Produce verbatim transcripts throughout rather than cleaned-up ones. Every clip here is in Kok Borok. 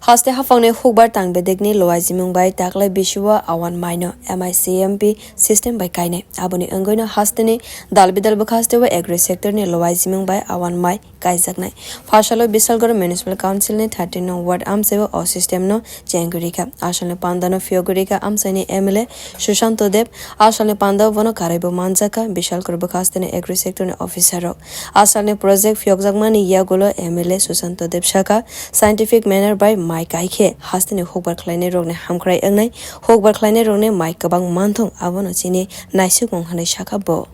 Haste haphangni hukbar tang bedekni lowai jimung bai taklai bisio awan maino M I C M P system bai kainai. Aboni wngwino hasteni dalbidal bwkha hasteo agri sectorni lowai jimung bai awan mai kaijaknai. Phasalo Bisalgor Municipal Councilni thirteen nong ward amchaio o systemno chengwi rikha. Asalni pandano phiyogwi rikha amchaini M L A Susanto Deb. Asalni panda bono karaibo manjakha Bisalgor bwkha hasteni agri sectorni officer rok. Asalni project phiyokjakmani yagulo M L A Susanto Deb sakha, scientific manner bai mai kaikhe hasteni hukbar khlainai rokni hamkrai wngnai, hukbar khlainai rokni mai kwbang manthung, abono chini naisukmung hwnwi sakha bo.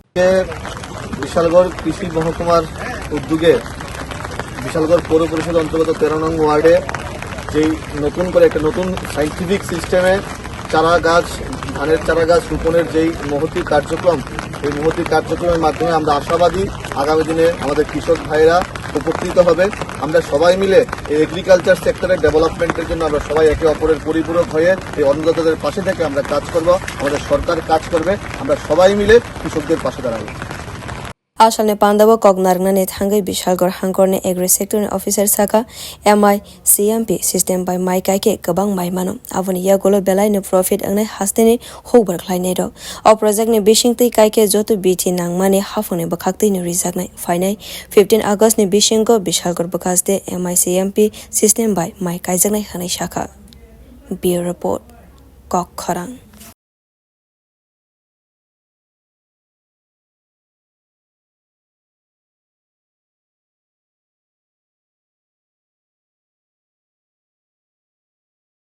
Bishalgarh কৃষি মহকুমার উদ্যোগে বিশালগড় পৌর পরিষদ অন্তর্গত তেরো নং ওয়ার্ডে যেই নতুন করে একটা নতুন সায়েন্টিফিক সিস্টেমে চারা গাছ, ধানের চারা গাছ রোপণের যেই মহতী কার্যক্রম, এই মহতী কার্যক্রমের মাধ্যমে আমরা আশাবাদী আগামী দিনে আমাদের কৃষক ভাইরা উপকৃত হবে। আমরা সবাই মিলে এই এগ্রিকালচার সেক্টরের ডেভেলপমেন্টের জন্য আমরা সবাই একে অপরের পরিপূরক হয়ে এই অন্নদাতাদের পাশে থেকে আমরা কাজ করব, আমাদের সরকার কাজ করবে, আমরা সবাই মিলে কৃষকদের পাশে দাঁড়াবো। Asalni pandao kok narwknani thangwi Bisalgor hangkorni agri sectorni officer sakha, M I C M P system bai mai kaikhe kwbang mai mano. Aboni yagulo belaino profit wngnai hasteni hukbar khlainairok. O projectni bisingtwi kaikhe joto bithi nangmani haphangni bwkhaktwino rijaknai. Phainai fifteen Augustni bisingo Bisalgor bwkhaste M I C M P system bai mai kaijaknai hwnwi sakha. Bureau Report, Kok Khorang.